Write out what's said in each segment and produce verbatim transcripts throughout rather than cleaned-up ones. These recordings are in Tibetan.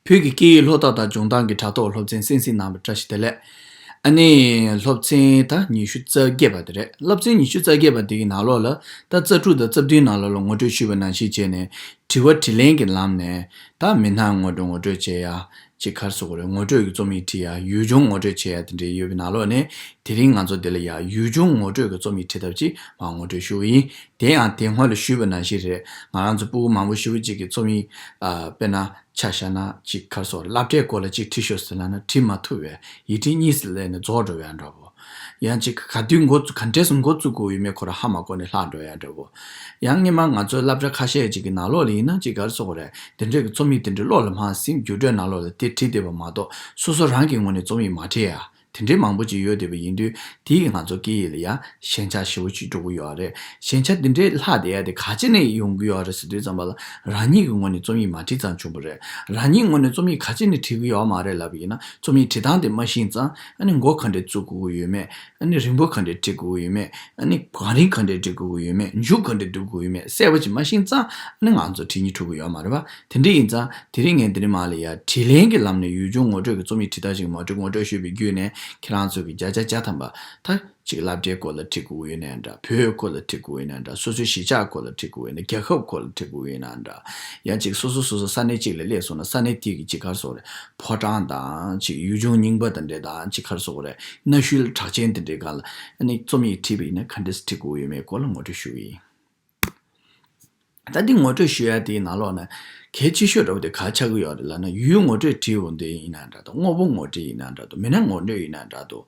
བོད་ཀྱི་སྐད་ཡིག་ལྷུག་རྟགས་དང་སྦྱོང་སྟངས་ཀྱི་དྲ་ཐོག་སློབ་ཚན་གསན་གཟིགས་གནང་བར་བཀྲ་ཤིས་བདེ་ལེགས། ཨ་ནི་སློབ་ཚན་ད་ཉི་ཤུ་རྩ་བརྒྱད་པ་དེ་རེད། སློབ་ཚན་ཉི་ཤུ་རྩ་བརྒྱད་པ་དེ་གི་ནང་ལོགས་ལ་ད་རྩ་དྲུག་དང་རྩ་བདུན་ནང་ལོགས་ལ་ངོ་སྤྲོད་ཞུས་པ་ནང་བཞིན་བྱས་ནས་དྲི་བ་དྲིས་ལན་གྱི་ལམ་ནས་ད་མི་སྣ་ངོ་སྤྲོད་ངོ་སྤྲོད་བྱེད་ཡ། ཅིག་ག་རེ་ཟེར་དགོས་རེད། ངོ་སྤྲོད་ཀྱི་རྩོམ་ཡིག་བྲིས་ཡ། ཡུལ་ལྗོངས་ངོ་སྤྲོད་བྱེད་ཡ་དེ་འདྲའི་ཡོད་པའི་ནང་ལོགས་ནས་དེ་རིང་ང་ཚོ་འདི་ལ་ཡ་ཡུལ་ལྗོངས་ངོ་སྤྲོད་ཀྱི་རྩོམ་ཡིག་བྲིས་ཐབས་ཅིག་མར་ངོ་སྤྲོད་ཞུ་གི་ཡིན། དེ་ཡང་དེ་སྔོན་ལ་ཞུས་པ་ནང་བཞིན་རེད། ང་རང་ཚོ་སྤུ་གུ་མང་པོ་ཞེ་པོ་ཅིག་གིས་རྩོམ་ཡིག་ཨ། དཔེར་ན་ཆ་བཞག་ན་ཅིག་ག་རེ་ཟེར་དགོས་རེད། སློབ་གྲྭའི་སྐོར་ལ་ཅིག་བྲིས་ཤོག་ཟེར་ལབ་ན་བྲིས་མ་ཐུབ་པས་ཡིག་ཕྲེང་གཉིས་ཙམ་སླེབས་ནས་རྫོགས་འགྲོ་ཡ་འདྲ་བོ། ཡང་ཅིག་ག་དུས་འགོ་བཙུགས། ག་འདྲས་སེ་འགོ་བཙུགས་དགོས་ཡོད་མེད་ཁོ་རང་ཧ་མ་གོ་ནས་ལྷག་འགྲོ་ཡ་འདྲ་བོ། ཡང་སྔོན་མ་ང་ཚོའི་སློབ་གྲྭ་ཁ་ཤས་ཅིག་གི་ནང་ལོགས་ལ་ཡིན་ན་ཅིག་ག་རེ་ཟེར་དགོས་རེད། དེ་འདྲས་ཀྱི་རྩོམ་ཡིག་དེ་འདྲས་བློ་ལ་མ་ཟིན། བརྒྱུད་སྤྲོད་ནང་ལོགས་ལ་དེ་བྲིས་བསྡད་པ་མ་གཏོགས་སོ་སོ་རང་གི་ངོས་ནས་རྩོམ་ཡིག་མ་བྲིས་ཡ། དེ་འདྲས་མང་པོ་ཅིག་ཡོད་བསྡད་པ་ཡིན་དུས་དེ་ཡིས་ང་ཚོ་སྐད་ཡིག་ལ་ཡ་ཞན་ཆ་ཞེ་པོ་ཅིག་འགྲོ་གི་ཡོད་རེད། ཞན་ཆ་འདི་འདྲས་ལྷག་བསྡད་ཡ་དེ་ག་ཅི་ནས་ཡོང་གི་ཡོད་རེད་ཟེར་དུས་ཙམ་པ་ལ་རང་ཉིད་ཀྱི་ངོས་ནས་རྩོམ་ཡིག་མ་བྲིས་ཙང་བྱུང་བ་རེད། རང་ཉིད་ངོས་ནས་རྩོམ་ཡིག་ག་ཅི་ནས་བྲིས་གི་ཡོད་མ་རེད་ལབ་པ་ཡིན་ན་རྩོམ་ཡིག་བྲིས་སྟངས་དེ་མ་ཤེས་ཙང་ཨ་ནི་འགོ་ག་འདྲས་བཙུགས་དགོས་ཀྱི་ཡོད་མེད། ཨ་ནི་རིང་པོ་ག་འདྲས་བྲིས་དགོས་ཀྱི་ཡོད་མེད། ཨ་ནི་གོ་རིམ་ག་འདྲས་བྲིས་དགོས་ཀྱི་ཡོད་མེད། མཇུག་ག་འདྲས་བསྡུ་དགོས་ཀྱི་ཡོད་མེད་གསལ་པོ་ཅིག་མ་ཤེས་ཙང་ཨ་ནི་ང་ཚོ་བྲིས་སྙིང་བྲོ་གི་ཡོད་མ་རེད་པ། དེ་འདྲ་ཡིན་ཙང་དེ་རིང་ངས་འདི་ནས་མར་ལ་ཡ་དྲིས་ལན་གྱི་ལམ་ནས་ཡུལ་ལྗོངས་ངོ་སྤྲོད་ཀྱི་རྩོམ་ཡིག་བྲིས་སྟངས་ཤིག་ངོ་སྤྲོད་ངོ་སྤྲོད་ཞུས་པའི་བརྒྱུད་ནས་ཁྱེད་རང་ཚོ་གི་བརྒྱ་ཆ་བརྒྱ་ཐམ་པ་ད་ཅིག་སློབ་གྲྭའི་སྐོར་ལ་བྲིས་དགོས་ཡོད་ནའང་འདྲ། བོད་སྐོར་ལ་བྲིས་དགོས་ཡོད་ནའང་འདྲ། སོ་སོའི་གཞིས་ཆགས་སྐོར་ལ་བྲིས་དགོས་ཡོད་ན། རྒྱལ་ཁབ་སྐོར་ལ་བྲིས་དགོས་ཡོད་ནའང་འདྲ། ཡང་ཅིག་སོ་སོ་སོ་སོ་ས་གནས་གཅིག་ལ་སླེབས་སོང་ན་ས་གནས་དེ་གི་ཅིག་ག་རེ་ཟེར་དགོས་རེད། ཕོ་བྲང་དང་ཅིག་ཡུལ་ལྗོངས་རྙིང་པ་དང་འདྲ་དང་ཅིག་ག་རེ་ཟེར་དགོས་རེད། གནའ་ཤུལ་གྲགས་ཅན་དེ་འདྲའི་སྒང་ལ་ཨ་ནི་རྩོམ་ཡིག་བྲིས་པ་ཡིན་ན་ག་འདྲས་སེ་བྲིས་དགོས་ཡོད་མེད་སྐོར་ལ་ངོ་སྤྲོད་ཞུ་གི་ཡིན། ད་འདི་ངོ་སྤྲོད་ཞུ་ཡ་དེའི་ནང་ལོགས་ན་གལ་ཆེ་ཤོས་འདྲ་བོ་དེ་ག་ཆགས་ཀྱི་ཡོད་རེད་ལབ་ན། ཡུལ་ངོ་སྤྲོད་བྲིས་འོང་དེ་ཡིན་ན་འདྲ་འདུག། དངོས་པོ་ངོ་སྤྲོད་ཡིན་ན་འདྲ་འདུག། མི་སྣ་ངོ་སྤྲོད་ཡིན་ན་འདྲ་འདུག།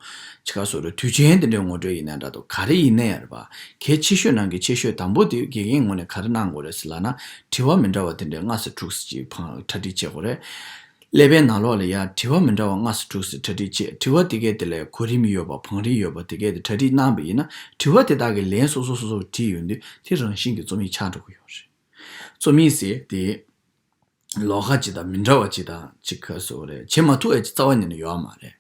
ཅི་ག་སོགས་རེད། དུས་ཆེན་དེ་འདྲའི་ངོ་སྤྲོད་ཡིན་ན་འདྲ་འདུག། ག་རེ་ཡིན་ན་ཡང་རེད་པ། གལ་ཆེ་ཤོས་ནང་གི་ཆེ་ཤོས་དང་པོ་དེ་དགེ་རྒན་ངོས་ནས་ག་རེ་གནང་དགོས་རེད་ཟེར་ལབ་ན། དྲི་བ་མི་འདྲ་བ་དེ་འདྲའི་ལྔ་ཙམ་དྲུག་ཙམ་ཅིག་ཕངས་གྲ་སྒྲིག་བྱེད་དགོས་རེད། ཀླད་པའི་ནང་ལོགས་ལ་ཡང་དྲི་བ་མི་འདྲ་བ་ལྔ་ཙམ་དྲུག་ཙམ་གྲ་སྒྲིག་བྱེད། དྲི་བ་དེ་གའི་དེ་ལ་གོ་རིམ་ཡོད་པ་བང་རིམ་ཡོད་པ་དེ་གའི་དེ་གྲ་སྒྲིག་གནང་བ་ཡིན་ན། དྲི་བ་དེ་དག་གི་ལན་སོ་སོ་སོ་སོར་བྲིས་ཡོང་དུས་དེ་རང་བཞིན་གྱིས་རྩོམ་ཡིག་ཆགས་འགྲོ་གི་ཡོད་རེད། རྩོམ་ཡིག་ཟེར་དེ་ལོགས་ཀ་ཅིག་དང་མི་འདྲ་བ་ཅིག་དང་ཅིག་ག་རེ་ཟེར་དགོས་རེད། བྱེད་མ་ཐུབ་པ་ཅིག་རྩ་བ་ཉིད་ནས་ཡོད་མ་རེད།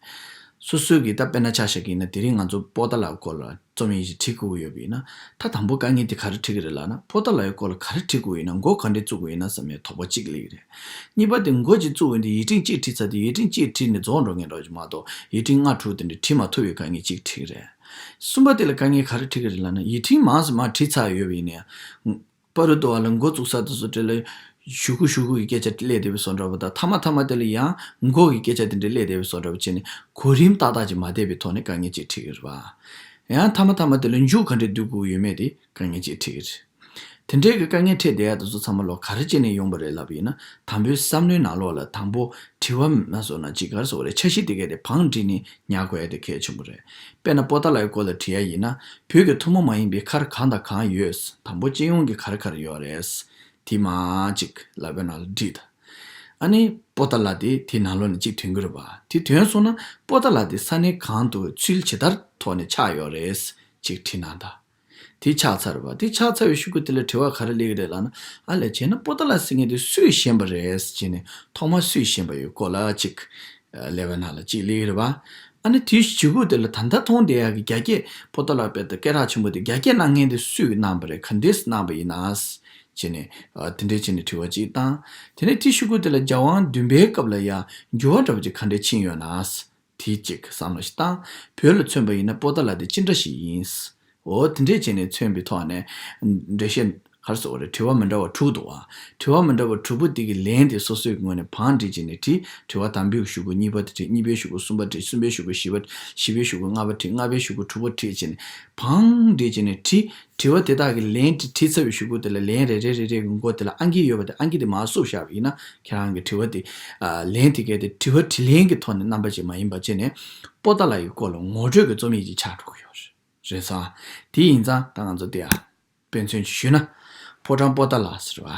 སོ་སོའི་གི་ད་དཔེར་ན་ཆ་བཞག་གི་ཡིན་ན། དེ་རིང་ང་ཚོ་པོ་ཏཱ་ལའི་སྐོར་ལ་རྩོམ་ཡིག་ཅིག་བྲིས་དགོས་ཀྱི་ཡོད་པ་ཡིན་ན། ད་དང་པོ་དཀའ་ངལ་དེ་ག་རེ་འཕྲད་ཀྱི་རེད་ལབ་ན། པོ་ཏཱ་ལའི་སྐོར་ལ་ག་རེ་བྲིས་དགོས་ཡིན་ན། མགོ་ག་འདྲས་བཙུགས་དགོས་ཡིན་ན་བསམ་པའི་དོགས་པ་གཅིག་སླེབས་ཀྱི་རེད། གཉིས་པ་དེ་མགོ་ཅིག་བཙུགས་ཡོང་དུས་ཡིག་ཕྲེང་གཅིག་བྲིས་ཚར་དུས་ཡིག་ཕྲེང་གཅིག་བྲིས་ནས་རྫོགས་འགྲོ་མཁན་འདྲ་ཅིག་མ་གཏོགས་ཡིག་ཕྲེང་ལྔ་དྲུག་དེ་འདྲ་བྲིས་མ་ཐུབ་པའི་དཀའ་ངལ་གཅིག་འཕྲད་ཀྱི་རེད། གསུམ་པ་དེ་ལ་དཀའ་ངལ་ག་རེ་འཕྲད་ཀྱི་རེད་ལབ་ན། ཡིག་ཕྲེང་མང་ཙམ་མར་བྲིས་ཚར་ཡོད་པ་ཡིན་ན་ཡང་། བར་དུ་བ་ལ་འགོ་བཙུགས་ས་དེ་ཚོ་དེ་ལ་གཞུག་གུ་གཞུག་གུ་གི་སྐད་ཆ་སླེབས་བསྡད་པའི་བཟོ་འདྲ་བ་དང་། མཐའ་མ་མཐའ་མ་དེ་ལ་ཡང་མགོ་གི་སྐད་ཆ་དེ་འདྲ་སླེབས་བསྡད་པའི་བཟོ་འདྲ་བ་བྱས་ནས་གོ་རིམ་ཏག་ཏག་ཅིག་མ་བསྡད་པའི་ཐོག་ནས་དཀའ་ངལ་ཅིག་འཕྲད་ཀྱི་རེད་པ། ཡང་མཐའ་མ་མཐའ་མ་དེ་ལ་མཇུག་ག་འདྲས་བསྡུ་དགོས་ཡོད་མེད་དེ་དཀའ་ངལ་ཅིག་འཕྲད་ཀྱི་རེད། དེ་འདྲའི་གི་དཀའ་ངལ་འཕྲད་བསྡད་ཡ་དེ་ཚོ་ཚང་མ་ལོ་ག་རེ་བྱས་ནས་ཡོང་བ་རེད་ལབ་པ་ཡིན་ན། དང་པོའི་བསམ་བློའི་ནང་ལོགས་ལ་དང་པོ་དྲི་བ་མ་སོང་ན་ཅིག་ག་རེ་ཟེར་དགོས་རེད། འཆར་གཞི་དེ་གའི་དེ་བང་བསྒྲིགས་ནས་ཉར་དགོས་ཡ་དེ་གལ་ཆེན་པོ་རེད། དཔེར་ན་པོ་ཏཱ་ལའི་སྐོར་ལ་བྲིས་ཡ་ཡིན་ན། བོད་ཀྱི་ཐུན་མོང་མ་ཡིན་པའི་མཁར་གང་དང་གང་ཡོད། དང་པོ་སྤྱི་ཡོངས་ཀྱི་ག་རེ་ག་རེ་ཡོད་རེད། དེ་མར་ཅིག་ཀླད་པའི་ནང་ལ་བསྒྲིགས་དང་། ཨ་ནི་པོ་ཏཱ་ལ་དེ་དེའི་ནང་ལོགས་ནས་ཅིག་ཐོན་གྱི་རེད་པ། དེ་ཐོན་སོང་ན་པོ་ཏཱ་ལ་དེ་ས་གནས་གང་དུ་ཚུལ་ཇི་ལྟར་ཐོག་ནས་ཆགས་ཡོད་རེད། ཅིག་བྲིས་གནང་དང་། དེ་ཆགས་ཚར་བ། དེ་ཆགས་ཚར་བའི་གཞུག་གུ་དེ་ལ་དྲི་བ་ག་རེ་སླེབས་ཀྱི་རེད་ལབ་ན། ཨ་ལས་བྱས་ན་པོ་ཏཱ་ལ་ཟེར་མཁན་དེ་སུས་བཞེངས་པ་རེད་ཟེར་ནས་ཐོག་མར་སུས་བཞེངས་པ་ཡི་སྐོར་ལ་ཅིག་ཀླད་པའི་ནང་ལ་ཅིག་སླེབས་ཀྱི་རེད་པ། ཨ་ནི་དེའི་གཞུག་གུ་དེ་ལ་ད་ལྟ་མཐོང་བསྡད་ཡག་གི་རྒྱ་སྐྱེད། པོ་ཏཱ་ལ་དཔེ་ད་སྐད་གྲགས་ཆེན་པོ་དེ་རྒྱ་སྐྱེད་གནང་མཁན་དེ་སུས་གནང་པ་རེད། ག་འདྲས་གནང་པ་ཡིན་ན་ཟེར་ནས། ཨ་དེ་འདྲས་བྱས་ནས་དྲི་བ་ཅིག་བཏང་། དེ་ནས་དེའི་གཞུག་གུ་དེ་ལ་རྒྱལ་དབང་བདུན་པའི་སྐབས་ལ་ཡང་འགྱུར་བ་འདྲ་པོ་ཅིག་ག་འདྲས་ཕྱིན་ཡོད་ན། དེ་གཅིག་བསམ་བློ་ཞིག་བཏང་། བོད་ལ་མཚོན་པ་ཡིན་ན་པོ་ཏཱ་ལ་དེ་ཅི་འདྲ་ཞིག་ཡིན། འོ་དེ་འདྲས་བྱས་ནས་མཚོན་པའི་ཐོག་ནས་འགྲེལ་བཤད་ག་རེ་ཟེར་དགོས་རེད། དྲི་བ་མི་འདྲ་བ་དྲུག་འདུག་བ། དྲི་བ་མི་འདྲ་བ་དྲུག་པོ་དེ་གི་ལན་དེ་སོ་སོའི་ངོས་ནས་བང་བསྒྲིགས་བྱས་ནས་བྲིས། དྲི་བ་དང་པོའི་གཞུག་གུ་གཉིས་པ་དེ་བྲིས། གཉིས་པའི་གཞུག་གུ་གསུམ་པ་བྲིས། གསུམ་པའི་གཞུག་གུ་བཞི་པ། བཞི་པའི་གཞུག་གུ་ལྔ་པ་བྲིས། ལྔ་པའི་གཞུག་གུ་དྲུག་པ་བྲིས་བྱས་ནས་བང་བསྒྲིགས་བྱས་ནས་བྲིས། དྲི་བ་དེ་དག་གི་ལན་དེ་བྲིས་ཚར་བའི་གཞུག་གུ་དེ་ལ་ལན་རེ་རེ་རེ་རེ་གི་མགོ་དེ་ལ་ཨང་ཀི་ཡོད་པ་དེ་ཨང་ཀི་དེ་མར་བསུབས་བཞག་པ་ཡིན་ན། ཁྱེད་རང་གི་དྲི་བ་དེ། ཨ་ལན་དེ་གའི་དེ་དྲི་བ་དྲིས་ལན་གྱི་ཐོག་ནས་རྣམ་པ་ཅིག་མ་ཡིན་པ་བྱས་ནས། པོ་ཏཱ་ལ་ཡི་སྐོར་ལ་ངོ་སྤྲོད་ཀྱི་རྩོམ་ཡིག་ཅིག་ཆགས་འགྲོ་གི་ཡོད་རེད། རེད་སོང་། དེ་ཡིན་ཙང་ད་ང་ཚོ་དེ་ཡ་དཔེ་མཚོན་ཅིག་ཞུས་ན། ཕོ་བྲང་པོ་ཏཱ་ལ་ཟེར་བ།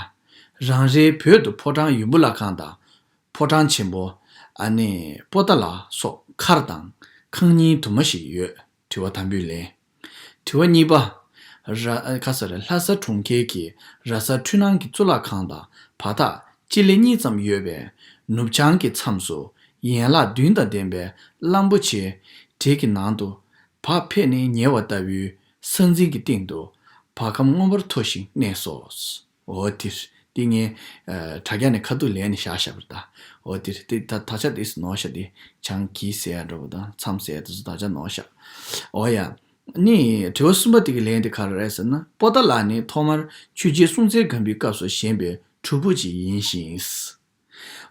རང་རེའི་བོད་དུ་ཕོ་བྲང་ཡུམ་བུ་བླ་ཁང་དང་། ཕོ་བྲང་ཆེན་པོ། ཨ་ནི་པོ་ཏཱ་ལ་སོགས་མཁར་དང་ཁང་རྙིང་དུ་མ་ཞིག་ཡོད། དྲི་བ་དང་པོའི་ལན། དྲི་བ་གཉིས་པ། ར་ཁ་ས་རེད། ལྷ་ས་གྲོང་ཁྱེར་གྱི་ར་ས་འཕྲུལ་སྣང་གི་གཙུག་ལག་ཁང་དང་བར་ཐག་སྤྱི་ལེ་གཉིས་ཙམ་ཡོད་པའི་ནུབ་བྱང་གི་མཚམས་སུ་ཡན་ལག་བདུན་དང་ལྡན་པའི་གླང་པོ་ཆེའི་བྲེ་གི་ནང་དུ་བག་ཕེབས་ནས་ཉལ་བ་ལྟ་བུའི་ས་འཛིན་གྱི་སྟེང་དུ་བ་གམ་མངོན་པར་མཐོ་ཞིང་གནས་སོ། འོ་དེ་ འདི་ངས་ཨ་དྲ་རྒྱ་ནས་ཁ་ཐུག་ལེན་ནས་བཞག་བཞག་པ་རེད་ད། འོ་དེ་རེད། དེ་ད་དག་ཆ་དེ་ནོར་ཤག་དེ་བྱང་གི་ཟེར་ཡ་འདྲ་པོ་དང་མཚམས་ཟེར་ཡ་དེ་ཚོ་དག་ཆ་ནོར་ཤག་འོ་ཡ། ནི་དྲི་བ་གསུམ་པ་དེ་གི་ལན་དེ་ག་རེ་རེད་ཟེར་ན། པོ་ཏཱ་ལ་ནི་ཐོག་མར་ཆོས་རྒྱལ་སྲོང་བཙན་སྒམ་པོའི་སྐབས་སུ་བཞེངས་པའི་གྲུ་ཕུབ་ཅིག་ཡིན་ཞིང་།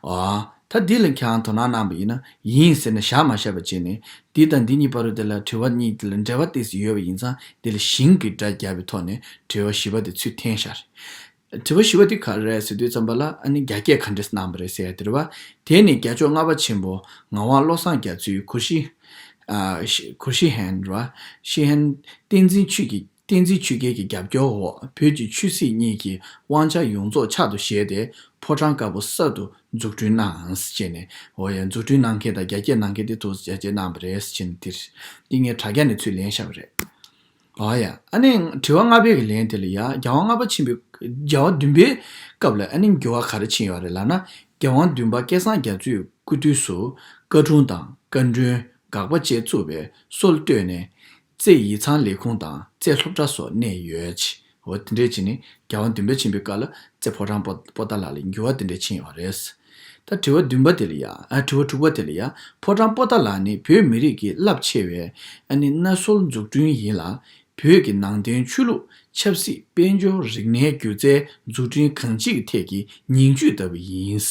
ཨ། ད་འདི་ལ་ཁྱེད་རང་དོ་སྣང་གནང་བ་ཡིན་ན། ཡིན་ཟེར་ནས་བཞག་མ་བཞག་པ་བྱས་ནས། འདི་དང་འདི་གཉིས་བར་དུ་དེ་ལ་དྲི་བ་གཉིས་དེ་ལ་འབྲེལ་བ་ཏོག་ཙམ་ཡོད་པ་ཡིན་ཙང་། འདི་ལ་ཞིང་གི་སྒྲ་བརྒྱབ་པའི་ཐོག་ནས་དྲི་བ་བཞི་པ་དེ་ཚུར་འཐེན་བཞག་རེད། དྲི་བ་བཞི་པ་དེ་ག་རེ་རེད་ཟེར་དུས་ཙམ་པ་ལ། ཨ་ནི་རྒྱ་སྐད་ག་འདྲས་གནང་བ་རེད་ཟེར་ཡ་དེ་རེད་པ། དེ་ནི་རྒྱལ་མཆོག་ལྔ་པ་ཆེན་པོ་ངག་དབང་བློ་བཟང་རྒྱ་མཚོའི་གུ་ཤྲི། ཨ། ཤི- 古诗篇རེད་པ། 诗篇བསྟན་འཛིན་ཆོས་ཀྱི- བསྟན་འཛིན་ཆོས་རྒྱལ་གྱི་རྒྱབ་སྐྱོར་འོག་བོད་ཀྱི་ཆོས་སྲིད་གཉིས་ཀྱི་དབང་ཆ་ཡོངས་རྫོགས་ཕྱག་ཏུ་བཞེས་ཏེ། ཕོ་བྲང་དཀར་པོ་གསར་དུ་འཛུགས་སྐྲུན་གནང་ཟེར་བྱས་ནས། འོ་ཡ། འཛུགས་སྐྲུན་གནང་མཁན་དང་རྒྱ་སྐྱེད་གནང་མཁན་དེ་ཐུགས་རྗེ་ཆེ་གནང་བ་རེད་ཟེར་བྱས་ནས། དེ་འདི་ངས་དྲ་རྒྱ་ནས་ཚུར་ལེན་བཞག་པ་རེད། ཨ་ཡ། ཨ་ནི་དྲི་བ་ལྔ་པའི་གི་ལན་དེ་ལ་ཡ། རྒྱལ་དབང་ལྔ་པ་ཆེན་པོའི- རྒྱལ་བ་བདུན་པའི་སྐབས་ལ་ཨ་ནི་འགྱུར་བ་ག་རེ་ཕྱིན་ཡོད་རེད་ལབ་ན། རྒྱལ་དབང་བདུན་པ་སྐལ་བཟང་རྒྱ་མཚོའི་སྐུ་དུས་སུ་བཀའ་དྲུང་དང་བཀའ་དྲུང་འགག་པ་བཅས་གཙོས་པའི་སྲོལ་བཏོད་ནས། རྩེ་ཡིག་ཚང་ལས་ཁུངས་དང་རྩེ་སློབ་གྲྭ་སོགས་གནས་ཡོད། འོ་དེ་འདྲས་བྱས་ནས་རྒྱལ་དབང་བདུན་པ་ཆེན་པོའི་སྐབས་ལ་རྩེ་ཕོ་བྲང་པོ- པོ་ཏཱ་ལ་ལ་འགྱུར་བ་དེ་འདྲས་ཕྱིན་ཡོད་རེད། ད་དྲི་བ་བདུན་པ་དེ་ལ་ཡ། ཨ། དྲི་བ་དྲུག་པ་དེ་ལ་ཡ། ཕོ་བྲང་པོ་ཏཱ་ལ་ནི་བོད་མི་རིགས་ཀྱི་རླབས་ཆེ་བའི་ཨ་ནི་གནའ་སྲོལ་འཛུགས་སྐྲུན་ཡིན་ལ། བོད་ཀྱི་ནང་བསྟན་ཆོས་ལུགས། ཆབ་སྲིད། དཔལ་འབྱོར། རིག་གནས་སྒྱུ་རྩལ་འཛུགས་སྐྲུན་གང་ཅིའི་ཐད་ཀྱི་ཉིང་བཅུད་ལྟ་བུ་ཡིན།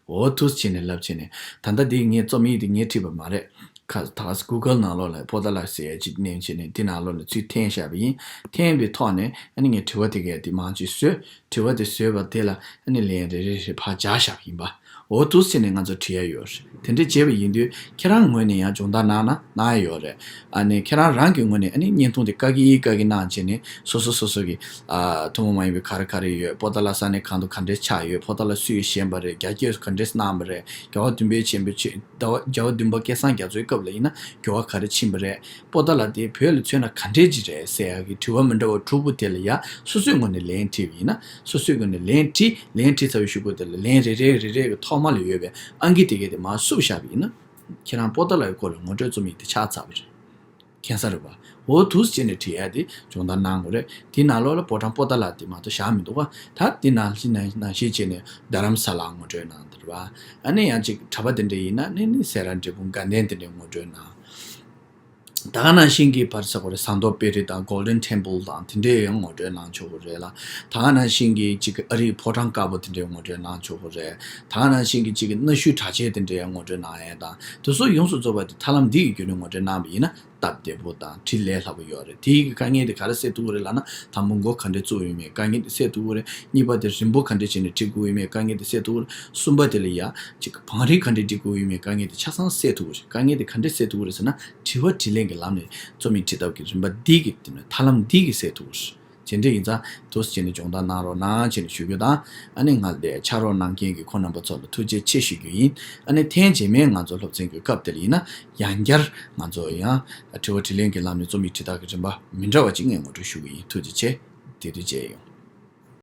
འོ་ཐུགས་རྗེ་ཆེ་ནས་ལབ་བྱས་ནས། ད་ལྟ་འདི་ངས་རྩོམ་ཡིག་འདི་ངས་བྲིས་པ་མ་རེད། ཁ- ད་ག་སེ་གུ་གལ་ནང་ལོགས་ལ་པོ་ཏཱ་ལ་ཟེར་ཡ་ཅིག་ནེམ་བྱས་ནས་འདི་ནང་ལོགས་ལ་ཚུར་འཐེན་བཞག་པ་ཡིན། འཐེན་པའི་ཐོག་ནས་ཨ་ནི་ངས་དྲི་བ་དེ་གས་དེ་མང་ཅིག་བཟོས། དྲི་བ་དེ་བཟོས་པ་དེ་ལ་ཨ་ནི་ལན་རེ་རེ་རེ་ཕར་སྦྱར་བཞག་པ་ཡིན་པ། འོ་འདུག་སེ་བྱས་ནས་ང་ཚོ་བྲིས་ཡ་ཡོད་རེད། དེ་འདྲ་བྱས་པ་ཡིན་དུས་ཁྱེད་རང་ངོས་ནས་ཡང་སྦྱོང་བརྡར་གནང་ན་གནང་ཡ་ཡོད་རེད། ཨ་ནི་ཁྱེད་རང་རང་གི་ངོས་ནས་ཨ་ནི་བརྙན་ཐུང་དེ་བཀག་གི་བཀག་གི་གནང་བྱས་ནས། སོ་སོ་སོ་སོ་གི་ཨ་ཐུན་མོང་མ་ཡིན་པའི་ག་རེ་ག་རེ་ཡོད། པོ་ཏཱ་ལ་ས་གནས་གང་དུ་ག་འདྲས་ཆགས་ཡོད། པོ་ཏཱ་ལ་སུས་བཞེངས་པ་རེད། རྒྱ་སྐྱེད་ག་འདྲས་གནང་བ་རེད། རྒྱལ་བ་བདུན་པའི་ཆེན་པོ་ཆེ- རྒྱལ་བ- རྒྱལ་བ་བདུན་པ་སྐལ་བཟང་རྒྱ་མཚོའི་སྐབས་ལ་ཡིན་ན་འགྱུར་བ་ག་རེ་ཕྱིན་པ་རེད། པོ་ཏཱ་ལ་དེ་བོད་ལ་མཚོན་ན་ག་འདྲས་ཅིག་རེད་ཟེར་ཡག་གི་དྲི་བ་མི་འདྲ་བ་དྲུག་པོ་དེ་ལ་ཡ། སོ་སོའི་ངོས་ནས་ལན་བྲིས་པ་ཡིན་ན། སོ་སོའི་ངོས་ནས་ལན་བྲིས། ལན་བྲིས་ཚར་བའི་གཞུག་གུ་དེ་ལ་ལན་རེ་རེ་རེ་རེ་གི་ཐོག་མ་ལ་ཡོད་པའི་ཨང་ཀི་དེ་གས་དེ་མར་བསུབས་བཞག་པ་ཡིན་ན། ཁྱེད་རང་པོ་ཏཱ་ལའི་སྐོར་ལ་ངོ་སྤྲོད་རྩོམ་ཡིག་དེ་ཆགས་ཚར་བ་རེད། མཁྱེན་ས་རེད་པ། འོ་འདུག་སེ་བྱས་ནས་བྲིས་ཡ་དེ་སྦྱོང་བརྡར་གནང་དགོས་རེད། དེའི་ནང་ལོགས་ལ་ཕོ་བྲང་པོ་ཏཱ་ལ་དེ་མ་གཏོགས་བཞག་མི་འདུག་ག་ད་དེ་ནང་བཞིན་ནང་ནང་བཞིན་བྱས་ནས་རྡ་རམ་ས་ལ་ངོ་སྤྲོད་གནང་དེ་རེད་པ། ཨ་ནི་ཡང་ཅིག་གྲྭ་པ་དེ་འདྲ་ཡིན་ན་ནི་ནི་སེ་ར་འབྲས་སྤུངས་དགའ་ལྡན་དེ་འདྲའི་ངོ་སྤྲོད་གནང་། ད་ག་ནང་བཞིན་གྱི་བར་ས་གོ་རེ་ཟངས་མདོག་དཔལ་རི་དང་Golden Temple དང་དེ་འདྲའི་ཡང་ངོ་སྤྲོད་གནང་ཆོག་གི་རེད་ལ། ད་ག་ནང་བཞིན་གྱི་ཅིག་ཨ་རིའི་ཕོ་བྲང་དཀར་པོ་དེ་འདྲའི་ངོ་སྤྲོད་གནང་ཆོག་གི་རེད། ད་ག་ནང་བཞིན་གྱི་ཅིག་གནའ་ཤུལ་གྲྭ་ཆས་དེ་འདྲའི་ཡང་ངོ་སྤྲོད་གནང་ཡས་དང་དེ་ཚོ་ཡོངས་སུ་རྫོགས་པ་དེ་ཐབས་ལམ་འདི་ཡི་བརྒྱུད་ནས་ངོ་སྤྲོད་གནང་བ་ཡིན་ན་སྟབས་བདེ་པོ་དང་འཕྲིན་ལས་སླ་པོ་ཡོད་རེད། དེ་ཡི་གི་དཀའ་ངལ་དེ་ག་རེ་སེལ་ཐུབ་ཀྱི་རེད་ལབ་ན། དང་པོ་མགོ་ག་འདྲས་བཙུགས་ཡོད་མེད་དཀའ་ངལ་དེ་སེལ་ཐུབ་ཀྱི་རེད། གཉིས་པ་དེ་རིམ་པ་ག་འདྲས་བྱས་ནས་འབྲི་དགོས་ཡོད་མེད་དཀའ་ངལ་དེ་སེལ་ཐུབ་ཀྱི་རེད། གསུམ་པ་དེ་ལ་ཡ་ཅིག་བང་རིམ་ག་འདྲས་འབྲི་དགོས་ཡོད་མེད་དཀའ་ངལ་དེ་ཆ་ཚང་སེལ་ཐུབ་ཀྱི་རེད། དཀའ་ངལ་དེ་ག་འདྲས་སེལ་ཐུབ་ཀྱི་རེད་ཟེར་ན། དྲི་བ་དྲིས་ལན་གྱི་ལམ་ནས་རྩོམ་ཡིག་བྲིས་ཐབས་ཀྱི་རིམ་པ་འདི་གི་དེ་ནས་ཐབས་ལམ་འདི་གིས་སེལ་ཐུབ་ཀྱི་རེད། དེ་འདྲ་ཡིན་ཙང་འདུག་སེ་བྱས་ནས་སྦྱོང་བརྡར་གནང་རོགས་གནང་བྱས་ནས་ཞུ་རྒྱུ་དང་། ཨ་ནི་ང་ལ་ཕྱག་རོགས་གནང་མཁན་གྱི་ཁོང་རྣམ་པ་ཚོ་ལ་ཐུགས་རྗེ་ཆེ་ཞུ་རྒྱུ་ཡིན། ཨ་ནི་ཐེངས་རྗེས་མའི་ང་ཚོ་སློབ་ཚན་གྱི་སྐབས་དེ་ལ་ཡིན་ན་ཡང་བསྐྱར་ང་ཚོ་ཡང་དྲི་བ་དྲིས་ལན་གྱི་ལམ་ནས་རྩོམ་ཡིག་བྲིས་ཐབས་ཀྱི་རིམ་པ་མི་འདྲ་བ་ཅིག་ངས་ངོ་སྤྲོད་ཞུ་གི་ཡིན། ཐུགས་རྗེ་ཆེ། དེ་དུས་མཇལ་ཡོང་།